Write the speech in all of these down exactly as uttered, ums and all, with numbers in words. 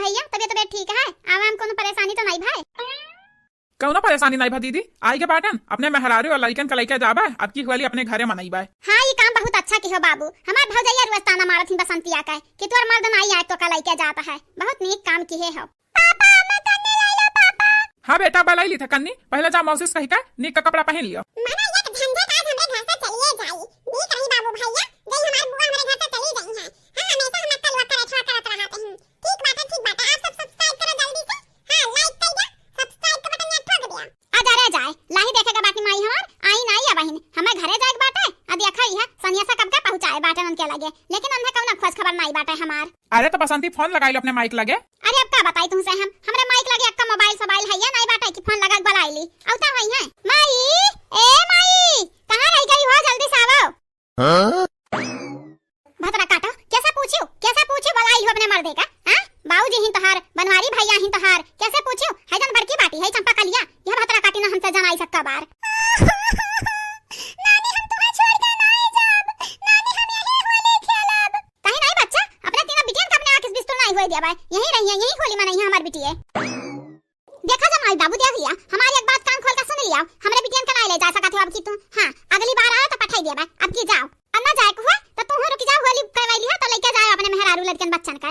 भैया, तबियत, तबियत ठीक है? आवे में कोनो परेशानी तो नाई भाई? कौनो परेशानी नाई भा दीदी, आई के बाटन, अपने मेहरारू और लइकन के लइके जाबे, अब की होली अपने घरे मनइबे। हाँ, ई काम बहुत अच्छा किहो बाबू, हमार भौजैया रोज ताना मारत ही बसंतिया के कि तोर मर्द नाई आए तो का लइके जात है, बहुत नीक काम किहे हो। पापा, मैं कन्नी लाई लो, पापा। हाँ बेटा, बलाई ली था कन्नी, पहले जा मौसी से कही के नीक का कपड़ा पहन लियो। मना एक झंझट आज हमरे घर से चलिए जाई। नीक रही बाबू भैया, जई हमार बुआ हमरे घर से चली गई है। हाँ, हमेशा हम कलवा करे ठोकरत रहत हैं। ठीक बाटे, ठीक बाटे, आप सब subscribe करो जल्दी से। हाँ, like कर दिया, subscribe का बटन यहाँ ठोक दिया। आ जा रे जाए, लाही देखे के बाकी माई हमार, आई ना आई अबहिन, हमें घरे जाए के बाटे। आ देखा इहा सनिया से कब के पहुँचाए बाटे उनके लगे, लेकिन उन्हें कौनो खोज खबर नाई बाटे हमार। अरे तो बसंती फोन लगाई लो अपने माइक लगे। अरे अब का बताई तुमसे हम, हमरे माइक लगे अक्का मोबाइल सोबाइल है या नाई बाटे कि फोन लगा के बुलाई ली। औ तो होई है। माई, ए माई, कहाँ रह गई हो? जल्दी से आवो। हाँ? भतरा काटो, कैसे पूछियो, कैसे पूछियो बुलाई हो अपने मर्दे का? हाँ? बाबूजी ही तोहार, बनवारी भैया ही तोहार, कैसे पूछियो? है जन बड़की बाटी है चंपा कलिया, यह भतरा काटी ना हमसे जनाई सक्का बार। नानी, हम तुम्हें छोड़ के नाई जाब। नानी, हम यहीं होली खेलब। कहीं नाई बच्चा, अपने तीनों बिटियन का अपने आँख से बिस्तुल नाई होए दिया बाय। यहीं रहिए, यहीं होली मनइहे हमार बिटिये। देखा जमाई बाबू, देख लिया, हमारी एक बात कान खोल के सुन लिया, हमरे बिटियन का नाई ले जा सकत हो अब की तू। हाँ, अगली बार आए तो पठाई दिया बाय, अब की जाओ। और ना जाए को हुआ तो तू रुक जाओ, होली करवाई लिया तो लेके जाओ अपने मेहरारू लड़कन बच्चन का।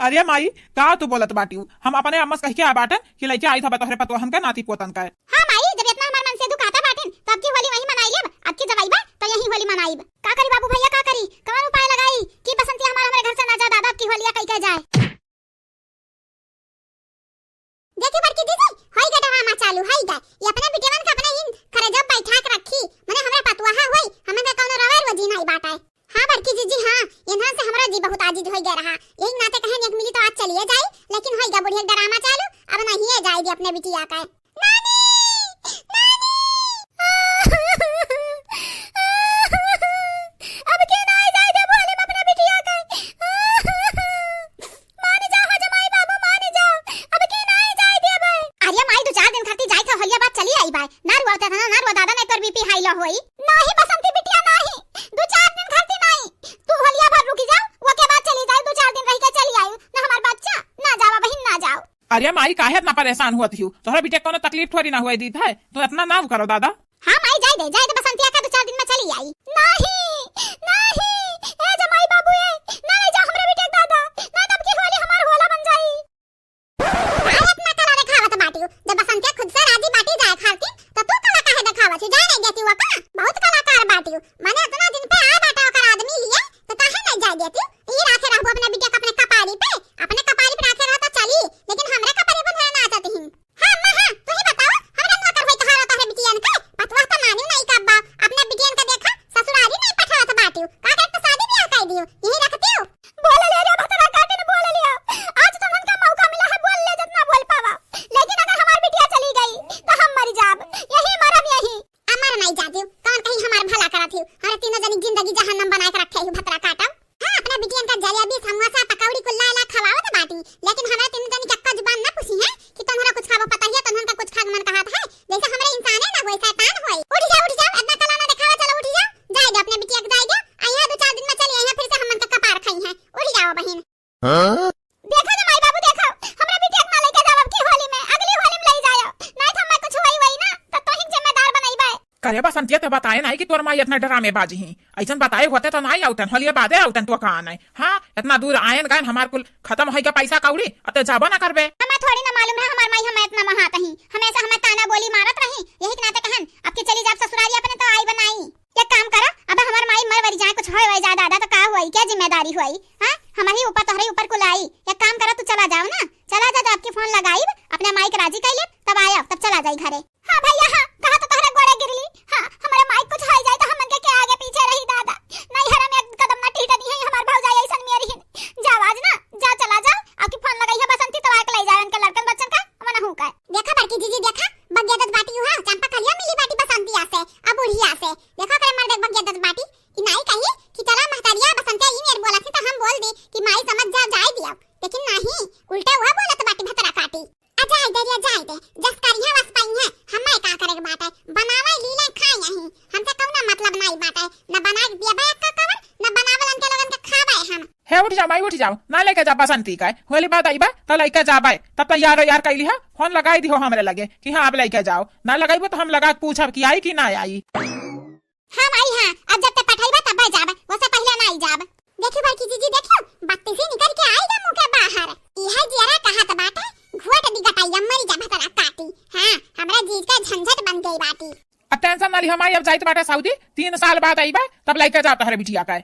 अरे माई, का तू बोलत बाटियो? हम अपने अम्मा से कह के आ बाटन कि लेके आई था तोहरे पतोहन का, नाती पोतन का। हाँ माई, जब इतना हमार मन से दुखाता बाटिन, तो अब की होली वहीं मनाई लेब, अब की जब आइबा, तो यहीं होली मनाइब। का करी बाबू भैया, का करी? कवन उपाय लगाई कि बसंती हमार हमरे घर से ना जा दादा, अब की होलिया कई के जाए। देखी बड़की दीदी, होई गा ड्रामा चालू, होई गा। ये अपने बिटियवन का अपने इन खरे जब बैठा के रखी, मने हमरा पतुआ होई, हमें का कौनो रवे रोजी नहीं बाटे। हाँ बड़की जीजी, हाँ, इन्हन से हमरो जी बहुत आजिज होई गया रहा। यही नाते कहन एक मिली तो आज चलिए जाई, लेकिन होई गा बुढ़िया ड्रामा चालू, अब नहीं है जाएगी अपने बिटिया का। नानी! नानी! अब के नाई जाए देबो हले अपना बिटिया के। मान जाओ हो जमाई बाबू, मान जाओ। अब के नाई जाए देबे। अरे माई, दो चार दिन खातिर जाए था, होलिया बाद चली आई बाय। ना रुआ दादा, ना, ना रुआ दादा, नहीं तोर बीपी हाई लो होई। नाही बसंती बिटिया, नाही। दो चार दिन खातिर नाही। तू होलिया भर रुकी जाओ, वो के बाद चली जाए, दो चार दिन रह के चली आई। ना हमार बच्चा, ना जावा बहिन, ना जाओ। अरे माई, काहे इतना परेशान हुआ थी? तोहरा बिटिया कोनो तकलीफ थोड़ी ना हुए दीत है, तू इतना ना करो दादा। हाँ माई, जाए दे, जाए दे, बसंतिया का दो चार दिन में चली आई। नहीं, नहीं, ए जमाई बाबू ए, ना ले जा हमरे बिटिया के दादा, ना तब की होली हमार होला बन जाई। काहे इतना कला देखावत बाटियो? जब बसंतिया खुद से राजी बाटी जाए खातिर, तो तू कला काहे देखावत हो? जाए नहीं देती वो का? बहुत कलाकार बाटियो, माने इतना दिन पे आ बाटा ओकर आदमी लिए, तो काहे नहीं जाए देती? ई राखे रहबो अपने बिटिया के अपने कपारी पे, अपने कपारी पे राखे रह तो चली, लेकिन हमरे कपारी पर ना नाचत ही। हाँ अम्मा, हाँ, तू ही बताओ, हमरा नौकर होई कहा रहता है बिटियन के? पतवा तो मानी नहीं का अब्बा, अपने बिटियन का देखा, ससुरारी नहीं पठावत बाटियो, का करे तो शादी ब्याह कर दियो, यही रखतियो। बोल ले रे भतरा काटिन, बोल लिया, आज तो उनका मौका मिला है, बोल ले जितना बोल पावा, लेकिन अगर हमार बिटिया चली गई तो हम मर जाब, यही मरब यही। अमर नहीं जातियो, कौन कहीं हमार भला करत हियो, हमारे तीनों जनी जिंदगी जहन्नम बना के रखे हियो भतरा काटम। हाँ, अपने बिटियन का जलेबी, समोसा, पकौड़ी कुल्ला ला खवावत बाटी, लेकिन हमरा तीन जनी के एक्का जुबान ना पूछी है कि तोहरा कुछ खाबो पता है, तोहन का कुछ खाए मन कहत है, जैसे हमरे इंसाने ना होए, शैतान होए। उठ जा, उठ जा, इतना कला ना दिखावा, चलो उठ जा, जाए दे अपने बिटिया के, जाए दे, आ यहाँ दो चार दिन में चली आई, फिर से हमन का कपार खाई है, उठ जाओ बहिन। हाँ? देखो ना माई बाबू, देखो, हमरा बिटिया के ना लेके जाओ अब की होली में, अगली होली में ले जाओ, नहीं तो हमें कुछ हुई हुई ना, तो तोहिन जिम्मेदार बनइबे। करे बसंतिया, तो बताए नहीं कि तोर माई इतना ड्रामेबाज ही। ऐसन बताए होते तो नाई आउतन, होलिया बादे आउतन तो का नहीं। हाँ, इतना दूर आयन गयन, हमार कुल खतम होई के पैसा कौड़ी, अब तो जाबो ना करबे। हमें थोड़ी ना मालूम है हमार माई हमें इतना महात ही। हमेशा हमें ताना बोली मारत रही, यही के नाते कहन, अब के चली जाब ससुरारी अपने तो आई बनाई। एक काम करा, अब हमार माई मर वरी जाए, कुछ होए वए जाए दादा, तो का हुई, क्या जिम्मेदारी हुई? हाँ, हमारी ऊपर तोहरे ऊपर कुल आई। एक काम करा, तू चला जाओ ना, चला जा, जा आपकी फोन लगाई, अपने माई के राजी कर ले, तब आया, तब चला जाई घरे। हाँ भैया, हाँ, कहा तो तोहरा गोड़े गिरली। हाँ, हमारे माई कुछ हो जाए तो हमन के, के आगे पीछे रही दादा। नहीं हरम एक कदम ना टीटे दी है हमार भौजाई ऐसन मेरी हिन। जाओ आज ना, जा चला जाओ, आके फोन लगाई है बसंती तो आके ले जाओ इनके लड़कन बच्चन का, मना हूँ का। देखा बड़की जीजी, देखा, बगिया दत बाटी हुआ, चंपा कलिया मिली बाटी बसंतिया से, अब बुढ़िया से। देखा करे मर देख बगिया दत बाटी, ई नाई कही कि चला महतारिया बसंतिया ई मेर बोला थी तो हम बोल दी कि माई समझ जा, जाए दिया, लेकिन नहीं, उल्टे हुआ बोलत बाटी भतरा काटी। आ जाए दे रे, जाए दे, जस करिहे वस पइहे, हमें का करे के बाटे, बनावे लीले खाए यहीं, हमसे कौना जा माई, उठ जाओ, ना लइके जा बसंती का। होली बाद अइबा त लइके जाबे। तब तैयार वैयार कइ लिहा, फोन लगाइ दिहो हमरे लगे कि हाँ, अब लइके जाओ। ना लगइबो त हम लगा के पूछब कि आई कि ना आई। हाँ माई, हाँ, अब जब ते पठइबा तब जाबे, ओसे पहिले ना आई जाब। देखियो बड़की जीजी, देखियो, बत्तीसी निकरि के आइगा मुँह के बाहर। इहे जियरा कहत बाटे, घोट दी गटइया, मरि जा भतरा काटी। हाँ, हमरा जीज का झंझट बन गइ बाटी। अब tension ना लिहा माई, अब जाइत बाटे सऊदी, तीन साल बाद अइबा, तब लइके जाब तहरे बिटिया का।